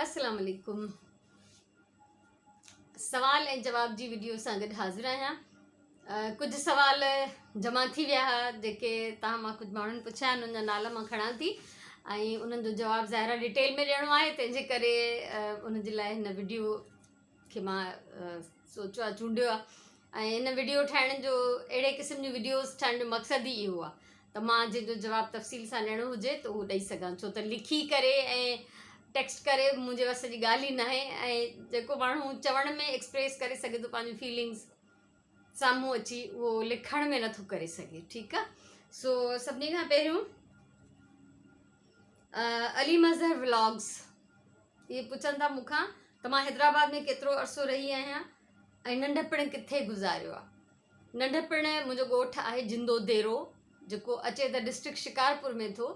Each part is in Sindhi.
السلام عليڪم سوال ۽ جواب جي وڊيو سان گڏ حاضر آهيان ڪجهه سوال جمع ٿي ويا هئا جيڪي توهان مان ڪجهه ماڻهن پڇيا آهن انهن جا نالا مان کڻان ٿي ۽ انهن جو جواب ظاهر آهي ڊيٽيل ۾ ڏيڻو آهي تنهن جي ڪري ان جي لاء هن وڊيو کي مان سوچيو آهي چونڊيو آهي ۽ هن وڊيو ٺاهڻ جو اهڙي قسم جون وڊيوز ٺاهڻ جو مقصد ئي اهو آهي ته مان جنهن جو جواب تفصيل سان ڏيڻو هجي ته اهو ڏئي سگهان ڇو ته لکي ڪري ۽ ٽيڪسٽ ڪري منهنجي وس جي ڳالهه ئي ناهي ۽ جيڪو ماڻهو چوڻ ۾ ايڪسپريس ڪري سگهي ٿو پنهنجون فيلنگس سامهون اچي اهو لکڻ ۾ نٿو ڪري سگهي ٺيڪ آهي سو سڀني کان پهريون علي مظهر ولاگس اهي پڇن ٿا مون کان ته مان حيدرآباد ۾ ڪيترو عرصو رهي آهيان ۽ ننڍپڻ ڪٿي گذاريو آهي. ننڍپڻ منهنجو ڳوٺ آهي جندو ديرو جيڪو اچي ته ڊسٽرڪٽ شڪارپور ۾ ٿو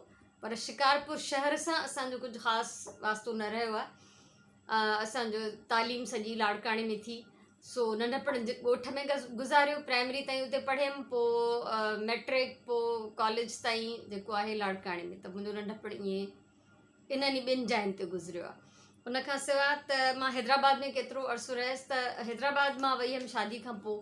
پر شڪارپور شهر سان اسان جو ڪجهه خاص واسطو نه رهيو آهي اسان جو تعليم سڄي لاڙڪاڻي ۾ ٿي سو ننڍپڻ ڳوٺ ۾ گذاريو پرائمري تائين اتي پڙهيم پوء ميٽرڪ پوء ڪاليج تائين جيڪو آهي لاڙڪاڻي ۾ ته منهنجو ننڍپڻ ائين انهن ئي ٻن جاين تي گذريو آهي. ان کان سواء ته مان حيدرآباد ۾ ڪيترو عرصو رهيس ته حيدرآباد مان وئي هيم شادي کان پوء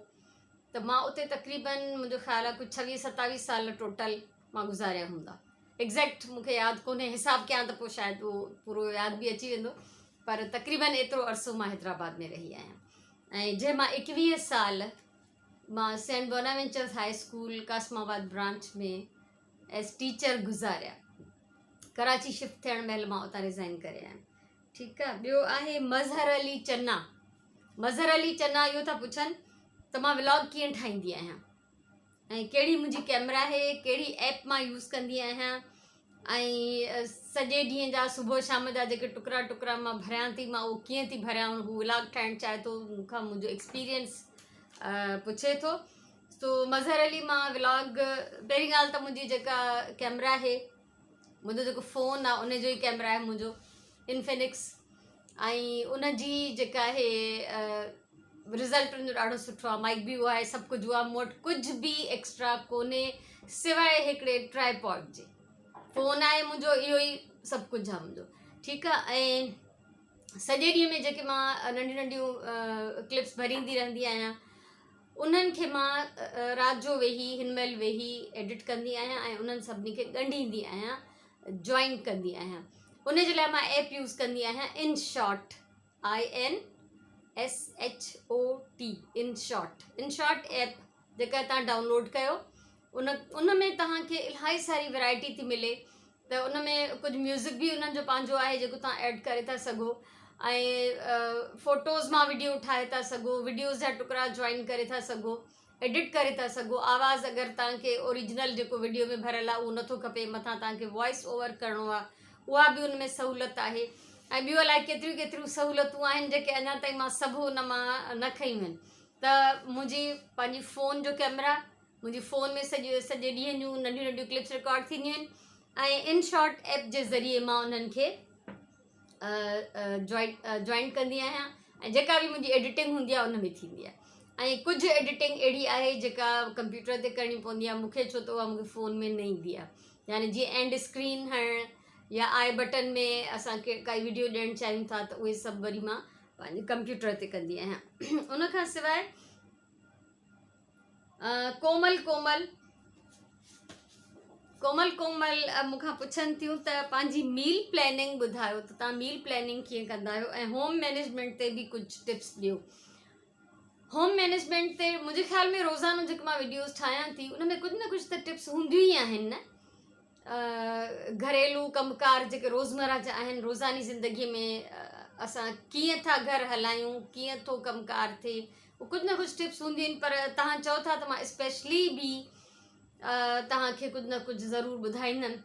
ته مان اتي تقريبن منهنجو خيال آهي ڪجهه ڇويهه ستاويهه سال ٽوٽل مان گذاريا هوندا ايگزيڪٽ مون کي ياد ڪونهي حساب ڪيان ته پوء شايد اهو پورو ياد به اچي ويندو پر تقريبن ايترو عرصو مان حيدرآباد ۾ رهي آهيان ۽ جنهن مان ايڪويهه سال مان Saint Bonaventure's high school Qasimabad branch ۾ as teacher گذاريا. ڪراچي شفٽ ٿيڻ مهل مان اتان ريزائن ڪري آيم. ٺيڪ آ ٻيو آهي مظهر علي چنا مظهر علي چنا اهو ٿا پڇن ته مان ولاگ ڪيئن ٺاهيندي آهيان ۽ ڪهڙي منهنجي ڪيمرا آهي ڪهڙي ايپ مان يوز ڪندي آهيان ۽ سڄي ڏينهن جا صبح شام جا جيڪي ٽڪرا ٽڪرا مان ڀريان ٿي مان اهو ڪيئن ٿي ڀريان هو ولاگ ٺاهڻ چاهي ٿو مون کان منهنجو ايڪسپيرينس پڇي ٿو سو مظهر علي مان ولاگ پهرين ڳالهه ته منهنجي جيڪا ڪيمرا آهي منهنجو جيڪو فون آهي ان جو ئي ڪيمرا آهي منهنجو انفينڪس ۽ ان جي جيڪا آهي رزلٽ ان جو ڏاڍو سٺو آهي مائڪ به اهو آهي سڀ ڪجهه اهو آهي مون وٽ ڪجهه به ايڪسٽرا ڪونهي سواء هڪڙي ٽرائپاڊ جي فون آهي منهنجو اهو ئي سڀ ڪجهه آهي منهنجو ٺيڪ آهي ۽ سڄي ڏينهن ۾ جيڪي مان ننڍيون ننڍيون ڪلپس ڀريندي رهندي آهيان انهن کي مان رات جو ويهي هن مهل ويهي ايڊٽ ڪندي آهيان ۽ انهن سڀني کي ڳنڍيندي آهيان جوائن ڪندي آهيان ان جي لاء مان ايپ يوز ڪندي آهيان InShot I N S H O T InShot InShot app جيڪا تان ڊائونلوڊ ڪيو ان ان ۾ توهان کي الاهي ساري ورائٽي ٿي ملي ته ان ۾ ڪجهه ميوزڪ به انهن جو پنهنجو آهي جيڪو توهان ايڊ ڪري ٿا سگهو ۽ فوٽوز مان وڊيو ٺاهي ٿا سگهو وڊيوز جا ٽڪرا جوائن ڪري ٿا سگهو ايڊٽ ڪري ٿا سگهو آواز اگر توهان کي اوريجنل جيڪو وڊيو ۾ ڀريل آهي اهو نٿو کپي مٿان توهان کي وائس اوور ڪرڻو آهي اها به ان ۾ سهولت آهي ۽ ٻيون الائي ڪيتريون ڪيتريون سهولتون آهن جيڪي اڃا تائين مان سڀ ان مان نه کنيون آهن ته منهنجي پنهنجي فون جو ڪيمرا منهنجي فون ۾ سڄي سڄي ڏينهن جون ننڍيون ننڍيون ڪلپس رڪارڊ ٿينديون آهن ۽ ان شارٽ ايپ جي ذريعي مان انهن کي جوائنٽ ڪندي آهيان ۽ جيڪا به منهنجي ايڊيٽنگ هوندي آهي ان ۾ ٿيندي آهي ۽ ڪجهه ايڊيٽنگ اهڙي آهي جيڪا ڪمپيوٽر تي ڪرڻي پوندي آهي مونکي ڇو ته اها مونکي فون ۾ نه ايندي آهي يعني جيئن اينڊ اسڪرين هڻڻ يا آئي بٽن ۾ اسان کي ڪائي وڊيو ڏيڻ چاهيون ٿا ته اهي سڀ وري مان پنهنجي ڪمپيوٽر تي ڪندي آهيان ان کان سواء ڪومل ڪومل ڪومل ڪومل مون کان پڇن ٿيون ته پنهنجي ميل پلاننگ ٻڌايو ته تان ميل پلاننگ ڪيئن ڪندا آهيو ۽ هوم مينيجمينٽ تي به ڪجهه ٽپس ڏيو هوم مينيجمينٽ تي منهنجي خيال ۾ روزانو جيڪي مان وڊيوز ٺاهيان ٿي ان ۾ ڪجهه نه ڪجهه ته ٽپس هونديون ئي آهن نه گهريلو ڪم ڪار جيڪي روزمره جا آهن روزاني زندگي ۾ اسان ڪيئن ٿا گهر هلايون ڪيئن ٿو ڪم ڪار ٿئي ڪجهه نه ڪجهه ٽپس هونديون آهن پر توهان چئو ٿا ته مان اسپيشلي به توهان کي ڪجهه نه ڪجهه ضرور ٻڌائيندم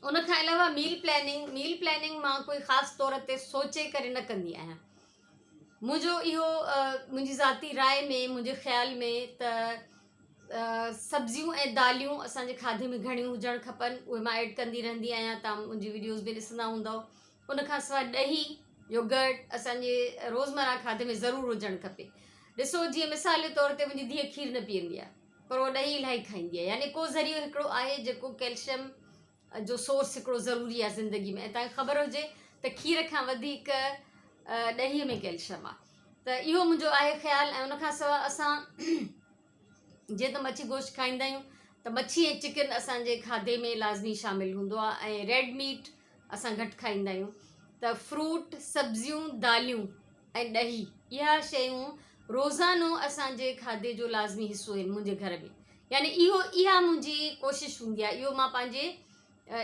ان کان علاوه ميل پلاننگ ميل پلاننگ مان ڪوئي خاص طور تي سوچي ڪري نه ڪندي آهيان منهنجو اهو منهنجي ذاتي راء ۾ منهنجي خيال ۾ ته سبزيون ۽ داليون اسان جي کاڌي ۾ گهڻيون هجڻ کپن اهي مان ايڊ ڪندي رهندي آهيان تان منهنجي وڊيوز به ڏسندا هوندؤ ان کان سواء ڏهي يوگرٽ اسان جي روزمره کاڌي ۾ ضرور هجڻ کپي ڏسو جيئن مثال جي طور تي منهنجي ڌيء کير نه پيئندي آهي پر اها ڏهي الاهي کائيندي آهي يعني ڪو ذريعو هڪڙو آهي جيڪو ڪيلشم جو سورس هڪڙو ضروري آهي زندگي ۾ ۽ تنهن کي خبر هجي ته کير کان وڌيڪ ڏهي ۾ ڪيلشم آهي ته اهو منهنجو آهي خيال ۽ ان کان سواء اسان جيئن ته مڇي گوشت کائيندا آهيون ته مڇي ۽ چڪن اسان جي کاڌي ۾ لازمي شامل هوندو آهي ۽ ريڊ ميٽ اسان گهٽ کائيندا آهيون ته فروٽ سبزيون داليون ۽ ڏهي اها شيون روزانو اسان جي کاڌي جو لازمي حصو آهن منهنجي گهر ۾ يعني اهو اها منهنجي ڪوشش هوندي آهي اهو مان پنهنجي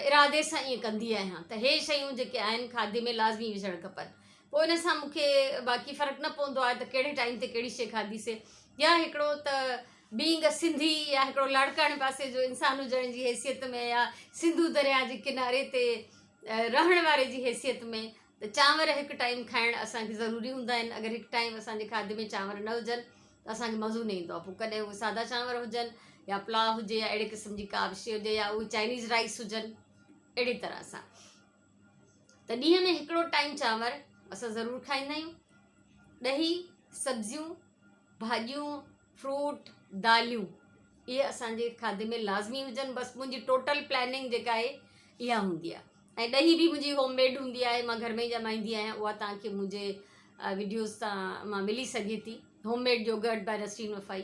ارادي سان ائين ڪندي آهيان ته هي شيون جيڪي آهن کاڌي ۾ لازمي وجهڻ کپن پوء ان سان مون کي باقي فرق نه پوندو آهي ته ڪهڙي ٽائيم تي ڪهڙي شيء کاڌي سي يا هڪڙو ته بينگ ا سنڌي يا هڪڙو لاڙڪاڻي پاسي جو انسان هجڻ جي حيثيت ۾ يا سنڌو درياء جي ڪناري تي رهڻ واري جي حيثيت ۾ ته چانور هڪ ٽائيم کائڻ اسان کي ضروري هوندا آهن اگر هڪ ٽائيم اسان جي کاڌي ۾ چانور نه هجن ته اسان کي مزو نه ايندو آهي پوء ڪڏهن اهي سادا چانور هجن يا پلاء هجي يا اهڙي قسم جي ڪا به شيء هجي يا اهي چائنيز رائس هجن اهڙي طرح سان ته ڏينهن ۾ هڪڙو ٽائيم چانور اسان ضرور کائيندا آهيون ڏهي سبزيون ڀاڄيون فروٽ داليون اهي اسانجي کاڌي ۾ لازمي هجن بس منهنجي ٽوٽل پلاننگ جيڪا آهي اها هوندي آهي ۽ ڏهي به منهنجي هوم ميڊ هوندي آهي مان گهر ۾ ئي ڄمائيندي آهيان اها توهان کي منهنجي وڊيوز تان مان ملي سگهي ٿي home made yoghurt by Nasreen Wafai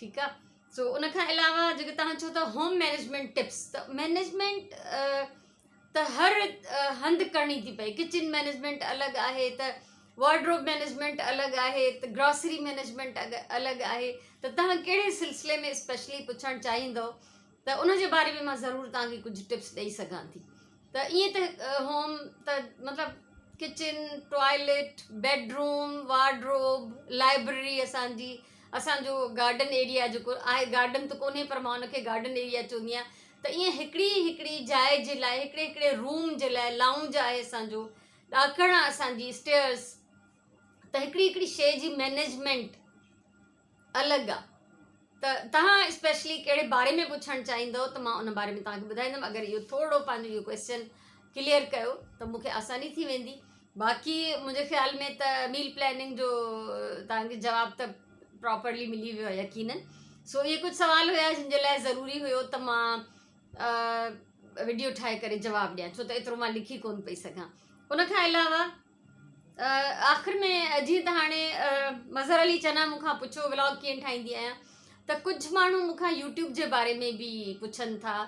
ٺيڪ آهي سو ان کان علاوه جيڪي توهان چئو ٿا هوم مينيجمينٽ ٽپس ته مينيجمينٽ ته هر هنڌ ڪرڻي ٿي پئي ڪچن مينيجمينٽ الڳ آهي ته وارڊروب مينيجمينٽ الڳ آهي ته گراسري مينيجمينٽ الڳ آهي ته توهان ڪهڙي سلسلي ۾ اسپيشلي پڇڻ چاهيندو ته ان جي باري ۾ مان ضرور توهان کي ڪجهه ٽپس ڏئي سگهان ٿي ته ائين ته هوم ته مطلب kitchen toilet bedroom wardrobe library اسانجي اسانجو گارڊن ايريا جيڪو آهي گارڊن ته ڪونهي پر مان ان کي گارڊن ايريا چوندي آهيان ته ائين هڪڙي هڪڙي جاء جي لاء هڪڙي هڪڙي روم جي لاء لائونج آهي اسان جو ڏاڪڻ آهي اسان جي اسٽيئرس ته هڪڙي هڪڙي شيء جي مينيجمينٽ الڳ آهي ته توهان اسپيشلي ڪهڙي باري ۾ پڇڻ چاهيندو ته مان ان باري ۾ توهان کي ٻڌائيندم اگر اهو ٿورو پنهنجو اهو ڪويسچن ڪليئر ڪيو ته مون کي آساني ٿي ويندي باقي منهنجي خيال ۾ ته ميل پلاننگ جو توهان کي جواب ته پراپرلي ملي ويو آهي يقينن سو اهي ڪجهه سوال هيا جن جي لاء ضروري هيو ته مان وڊيو ٺاهي ڪري جواب ڏيان ڇو ته ايترو مان لکي ڪون پئي سگهان ان کان علاوه آخر ۾ جيئن ته هاڻي مظهر علي چنا مون کان پڇيو ولاگ ڪيئن ٺاهيندي آهيان ته ڪجهه ماڻهو مون کان يوٽيوب جي باري ۾ به پڇن ٿا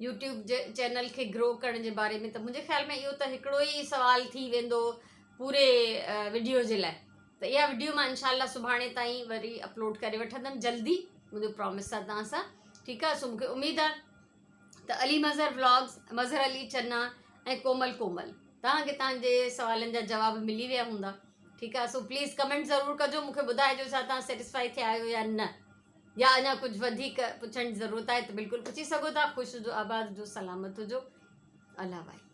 يوٽيوب جي چينل کي گرو ڪرڻ جي باري ۾ ته منهنجي خيال ۾ اهو ته هڪڙو ئي سوال ٿي ويندو پوري وڊيو جي لاء ته اها وڊيو مان انشاء الله سڀاڻي تائين وري اپلوڊ ڪري وٺندم جلدي منهنجو پرامس آهي توهان سان ٺيڪ آهي سو مونکي اميد آهي ته علي مظهر ولاگز مظهر علي چنا ۽ ڪومل ڪومل توهان کي توهان جي سوالن جا جواب ملي ويا هوندا ٺيڪ آهي سو پليز ڪمينٽ ضرور ڪجو مونکي ٻڌائجو ڇا توهان سيٽسفائي ٿيا آهيو يا نه يا اڃا ڪجهه وڌيڪ پڇڻ جي ضرورت آهي ته بلڪل پڇي سگهو ٿا خوش هجو آباد هجو سلامت هجو الله واهي.